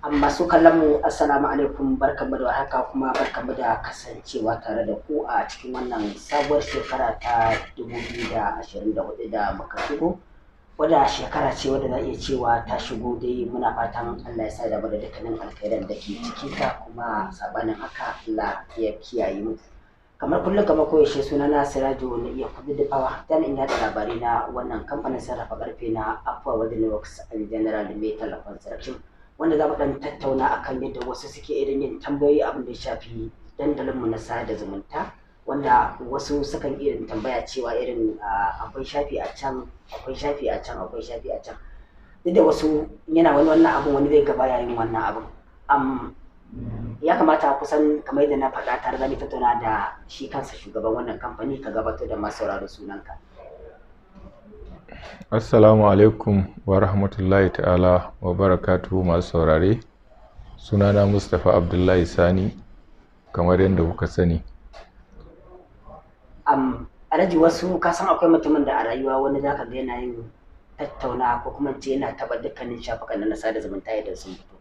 Masu kallon mu, assalamu alaikum, barkanmu da warhaka kuma barkanmu da kasancewa tare da ku a cikin wannan sabuwar shekara ta 2024 da muka shigo, wadda shekara ce wadda za a iya cewa ta shigo dai. Muna fatan Allah ya sa da da dukkanin alkhairan da ke cikinta, kuma sabanin haka Allah ya kiyaye mu. Kamar kullum, kamar koyaushe, suna na Sirajo na iya kudu da fawa dan in yaɗa labarai na wannan kamfanin sarrafa karfe na Afwa Welding Works and General Metal Construction, wanda za mu ɗan tattauna akan yadda wasu suke irin yin tambayoyi abin da ya shafi dandalinmu na sada zumunta, wanda wasu sukan irin tambaya cewa irin akwai shafi a can, akwai shafi a can, akwai shafi a can. Duk da wasu yana wani wannan abun, wani zai gaba yayin wannan abun. Ya kamata kusan kamar yadda na faɗa, tare da tattauna da shi kansa shugaban wannan kamfani. Ka gabatar da masu sauraro sunanka. Assalamu alaikum wa rahmatullahi ta'ala wa barakatuhu. Masu saurare, sunana Mustapha Abdullahi Sani, kamar yadda kuka sani. Alhaji, wasu ka san akwai mutumin da a rayuwa wani zaka ga yana yin tattauna ko kuma ce yana taɓa dukkanin shafukan na sada zumunta idan sun fito.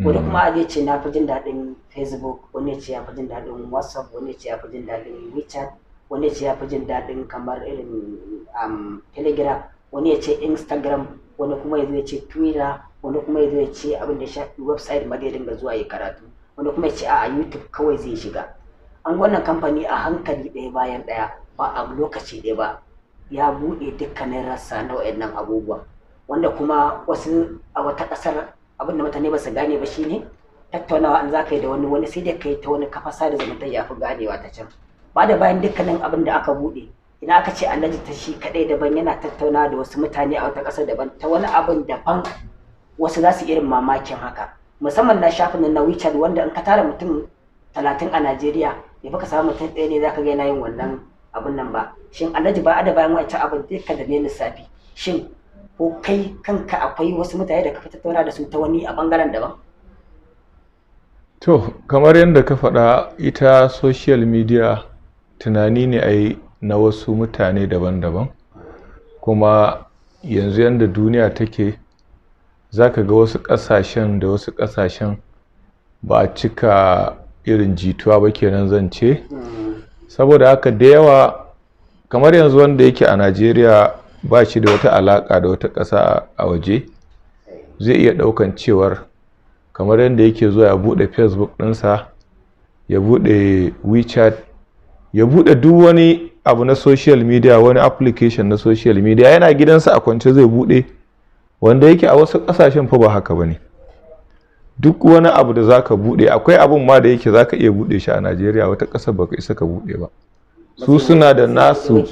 Wani kuma zai ce na fi jin daɗin Facebook, wani ya ce ya fi jin daɗin WhatsApp, wani ya ce ya fi jin daɗin WeChat, wani ya ce ya fi jin daɗin kamar irin Telegram, wani ya ce Instagram, wani kuma ya zo ya ce Twitter, wani kuma ya zo ya ce abin da ya shafi website ma zai dinga zuwa ya karatu, wani kuma ya ce a YouTube kawai zai shiga. An wannan kamfani a hankali ɗaya bayan ɗaya, ba a lokaci ɗaya ba, ya buɗe dukkanin rassa na waɗannan abubuwan, wanda kuma wasu a wata ƙasar abin da mutane ba su gane ba shine tattaunawa an za ka yi da wani, wani sai dai ka yi ta wani kafa sada zumunta, ya fi ganewa ta can. Ba da bayan dukkanin abin da aka buɗe, ina aka ce Alhaji ta shi kaɗai daban yana tattaunawa da wasu mutane a wata ƙasar daban ta wani abin daban, wasu za su irin mamakin haka, musamman na shafin na WeChat, wanda in ka tara mutum 30 a Najeriya ya fi ka samu mutum ɗaya ne za ka ga yana yin wannan abun nan ba. Shin Alhaji, ba da bayan wancan abin duka da ne lissafi, shin ko kai kanka akwai wasu mutane da ka fi tattauna da su ta wani a bangaren daban? To, kamar yadda ka faɗa, ita social media tunani ne ai na wasu mutane daban-daban. Kuma yanzu yadda duniya take, za ka ga wasu ƙasashen da wasu ƙasashen ba a cika irin jituwa ba kenan zan ce. Saboda haka da yawa, kamar yanzu wanda yake a Najeriya ba shi da wata alaƙa da wata ƙasa a waje, zai iya ɗaukan cewar kamar yadda yake zuwa ya buɗe Facebook ɗinsa, ya buɗe WeChat, ya buɗe duk wani abu na social media, wani application na social media, yana gidansa a kwance zai buɗe. Wanda yake a wasu ƙasashen fa ba haka ba ne. Duk wani abu da zaka buɗe, akwai abun ma da yake zaka iya buɗe shi a Najeriya, wata ƙasar baka isa ka buɗe ba. Su suna da nasu,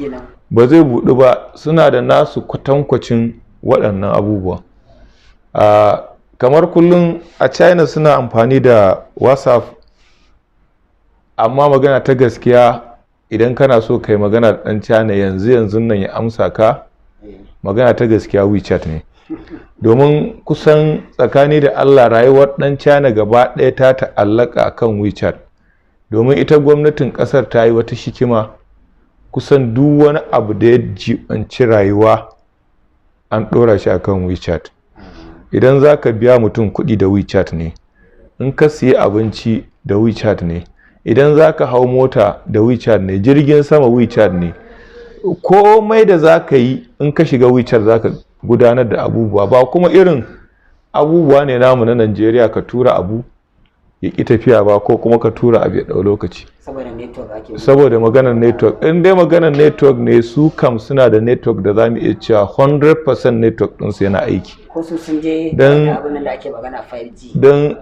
ba zai buɗu ba, suna da nasu kwatankwacin waɗannan abubuwa. Kamar kullum a China suna amfani da WhatsApp, amma magana ta gaskiya, idan kana so kai magana da ɗan China yanzu yanzu nan ya amsa ka, magana ta gaskiya WeChat ne. Domin kusan tsakani da Allah rayuwar ɗan China gaba ɗaya ta ta'allaka akan WeChat. Domin ita gwamnatin ƙasar ta yi wata hikima, kusan duk wani abu da ya jibanci rayuwa an ɗora shi akan WeChat. Idan za ka biya mutum kuɗi, da WeChat ne. In ka siyi abinci, da WeChat ne. Idan za ka hau mota, da WeChat ne. Jirgin sama, WeChat ne. Komai da za ka yi, in ka shiga WeChat za ka gudanar da abubuwa. Ba kuma irin abubuwa ne namu na Najeriya, ka tura abu ya ƙi tafiya ba, ko kuma ka tura abu ya ɗau lokaci. Saboda network ake. Saboda maganar network. In dai maganar network ne, su kam suna da network da za mu iya cewa 100% network ɗinsu yana aiki. Ko su sun je da abin da ake magana 5G? Don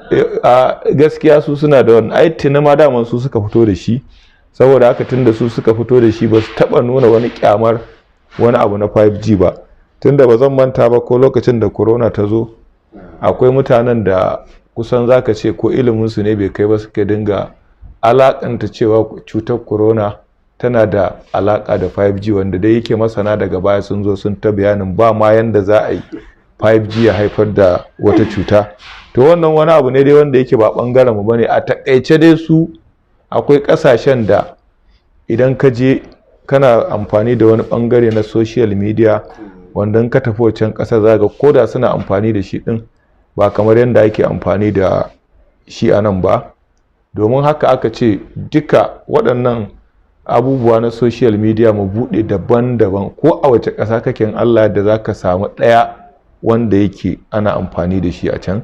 a gaskiya su suna da wannan. Ai tuni ma daman su suka fito da shi. Saboda haka tunda su suka fito da shi, ba su taɓa nuna wani kyamar wani abu na 5G ba. Tunda ba zan manta ba, ko lokacin da corona ta zo, akwai mutanen da kusan zaka ce ko iliminsu ne bai kai ba, suka dinga alakanta cewa cutar corona tana da alaka da 5G, wanda dai yake masana daga baya sun zo sun ta bayanin ba ma yanda za a yi 5G ya haifar da wata cuta. To, wannan wani abu ne dai wanda yake ba bangaren mu bane. A takaice dai, su akwai kasashen da idan ka je kana amfani da wani bangare na social media, wanda in ka tafi wancan ƙasar za ga ko da suna amfani da shi din Ba kamar yadda ake amfani da shi a nan ba. Domin haka aka ce duka waɗannan abubuwa na social media mu buɗe daban-daban, ko a wace ƙasa kake, in Allah da za ka samu ɗaya wanda yake ana amfani da shi a can.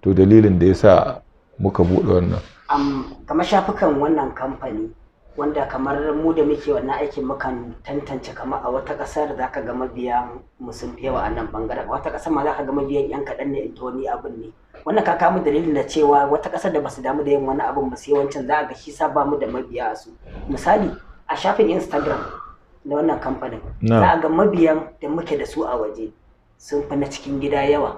To dalilin da ya sa muka buɗe wannan. Kamar shafukan wannan kamfani, wanda kamar mu da muke wannan aikin mukan tantance, kamar a wata ƙasar za ka ga mabiyan mu sun fi yawa a nan ɓangaren, a wata ƙasar ma za ka ga mabiyan yan kaɗan ne. In ta wani abin ne wannan ka kama dalilin da cewa wata ƙasar da basu damu da yin wani abin ba, sai yawancin za a ga shi sa ba mu da mabiya a su. Misali, a shafin Instagram na wannan kamfanin, za a ga mabiyan da muke da su a waje sun fi na cikin gida yawa.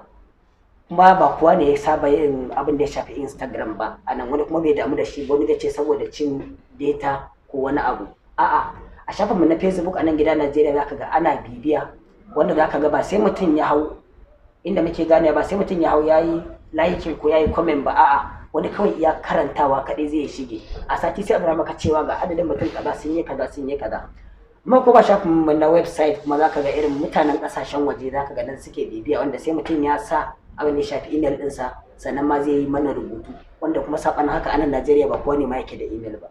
Kuma ba kowa ne ya saba yin abin da ya shafi Instagram ba a nan, wani kuma bai damu da shi ba, wani da ce saboda cin data ko wani abu. A'a, a shafinmu na Facebook a nan gida Najeriya, zaka ga ana bibiya, wanda zaka ga ba sai mutum ya hau, inda muke gane, ba sai mutum ya hau yayi liking ko yayi comment ba. A'a, wani kawai iya karantawa kaɗai zai shige. A sati sai a maka cewa ga adadin mutum kaza sun yi kaza, sun yi kaza. Amma ko ba shafin mu na website kuma, zaka ga irin mutanen kasashen waje, zaka ga nan suke bibiya, wanda sai mutum ya sa abin da ya shafi email ɗinsa sannan ma zai yi mana rubutu, wanda kuma saɓanin haka a nan Najeriya ba kowa ne ma yake da email ba.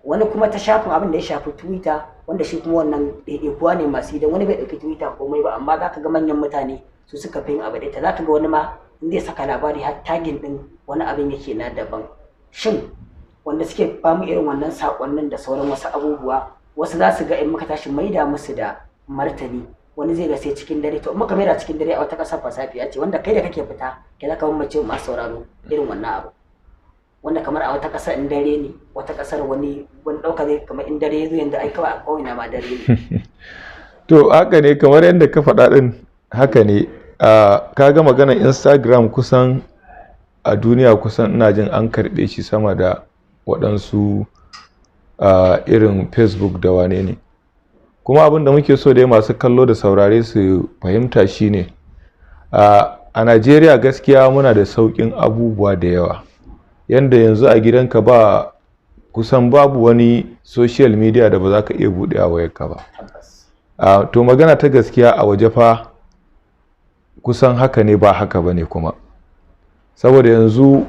Wani kuma ta shafin abin da ya shafi Twitter, wanda shi kuma wannan ɗaiɗaikuwa ne masu idan wani bai ɗauki Twitter komai ba, amma zaka ga manyan mutane su suka fi yin abu da ita. Zaka ga wani ma in zai saka labari har tagging ɗin wani abin yake na daban. Shin wanda suke bamu irin wannan saƙonnin da sauran wasu abubuwa, wasu za su ga in muka tashi maida musu da martani, wani zai ga sai cikin dare. To in muka maida cikin dare, a wata ƙasar fa safiya ce, wanda kai da kake fita ke zaka bambance masu sauraro irin wannan abu, wanda kamar a wata ƙasar in dare ne, wata ƙasar wani wani ɗauka zai kamar in dare ya zo yanzu, ai kawai a ƙauye ma dare ne. To haka ne, kamar yadda ka faɗa ɗin, haka ne. Ka ga maganar Instagram, kusan a duniya kusan ina jin an karɓe shi sama da waɗansu irin Facebook da wane ne. Kuma abin da muke so dai masu kallo da saurare su fahimta shine, a Najeriya gaskiya muna da sauƙin abubuwa da yawa. Yanda yanzu a gidanka ba kusan babu wani social media da ba za ka iya buɗe a wayarka ba. To magana ta gaskiya, a waje fa kusan haka ne, ba haka ba ne kuma. Saboda yanzu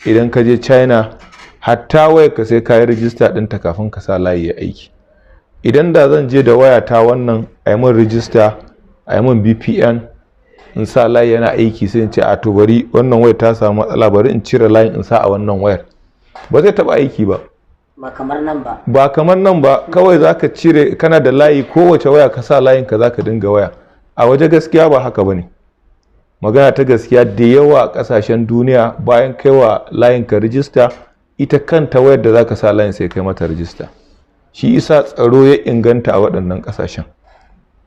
idan ka je China, hatta wayarka sai ka yi rijista ɗinta kafin ka sa layi ya aiki. Idan da zan je da wayata wannan, a yi min rijista, a yi min VPN, in sa layi yana aiki, sai in ce a to bari wannan wayar ta samu matsala, bari in cire layin in sa a wannan wayar. Ba zai taɓa aiki ba. Ba kamar nan ba. Ba kamar nan ba, kawai za ka cire, kana da layi, kowace waya ka sa layin ka za ka dinga waya. A waje gaskiya ba haka ba ne. Magana ta gaskiya, da yawa a ƙasashen duniya, bayan kaiwa layin ka rijista, ita kanta wayar da za ka sa layin sai kai mata rijista. Shi isa tsaro ya inganta a waɗannan ƙasashen.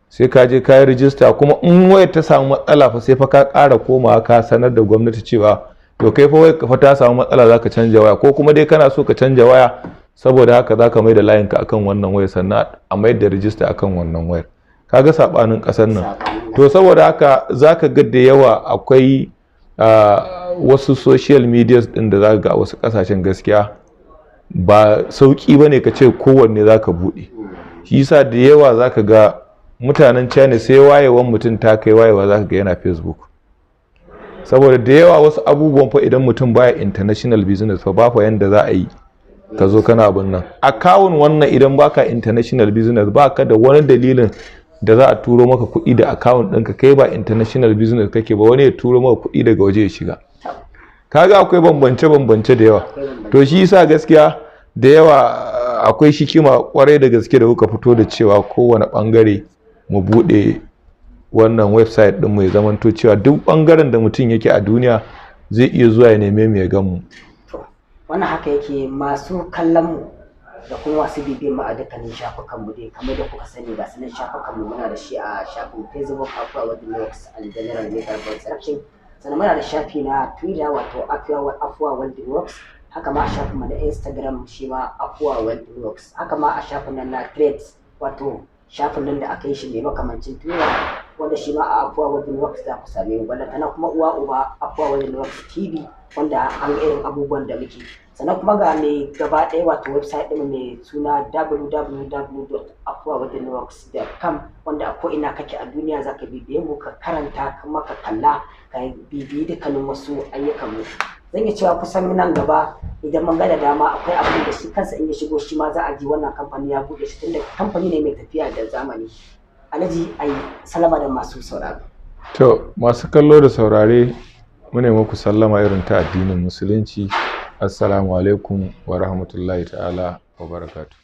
Sai ka je ka yi rijista, kuma in wayar ta samu matsala fa, sai fa ka ƙara komawa ka sanar da gwamnati cewa to kai fa wayar fa ta samu matsala, za ka canja waya, ko kuma dai kana so ka canja waya, saboda haka za ka mai da layinka akan wannan wayar, sannan a mai da rijista akan wannan wayar. Kaga saɓanin ƙasar nan. To saboda haka za ka ga da yawa akwai wasu social medias ɗin da za ka ga a wasu ƙasashen gaskiya ba sauƙi ba ne ka ce kowanne za ka buɗe. Shi yasa da yawa za ka ga mutanen China, sai wayewan mutum ta kai wayewa, za ka ga yana Facebook. Saboda da yawa wasu abubuwan fa, idan mutum baya international business fa, ba fa yanda za a yi ka zo kana abin nan. Akawun wannan, idan baka international business, baka da wani dalilin da za a turo maka kuɗi da akawun ɗinka, kai ba international business kake ba, wani ya turo maka kuɗi daga waje ya shiga. Kaga akwai bambance-bambance da yawa. To shi yasa gaskiya da yawa akwai hikima kwarai da gaske da kuka fito da cewa kowane bangare mu buɗe wannan website ɗin mu, ya zamanto cewa duk bangaren da mutum yake a duniya zai iya zuwa ya neme mu, ya gan mu. To wannan haka yake. Masu kallon mu da kuma masu bibiyar mu a dukkanin shafukan mu dai, kamar da kuka sani, ga sunan shafukan mu, muna da shi a shafin Facebook, Afua Welding Works and General Metal Construction. Sannan muna da shafi na Twitter, wato Afua Welding Works. Haka ma a shafin mu na Instagram, shi ma Afua Welding Works. Haka ma a shafin nan na Threads, wato shafin nan da aka yi shi mai makamancin Twitter. Wanda shi ma a Afuwa Wedding Works za ku same mu. Ballantana kuma uwa uba Afuwa Wedding Works TV, wanda an ga irin abubuwan da muke. Sannan kuma ga mai gaba ɗaya, wato website ɗin mai suna www.afuwaweddingworks.com, wanda a ko'ina kake a duniya za ka bibiye mu, ka karanta kuma ka kalla, ka bibiyi dukkanin wasu ayyukan mu. Zan iya cewa kusan nan gaba idan mun ga da dama, akwai abin da shi kansa in ya shigo shi ma za a ji wannan kamfani ya buɗe shi, tunda kamfani ne mai tafiya da zamani. Alhaji, ai salama da masu sauraro. To, masu kallo da saurare, mune muku sallama irin ta addinin Musulunci. Assalamu alaikum wa rahmatullahi ta'ala wa barakatuh.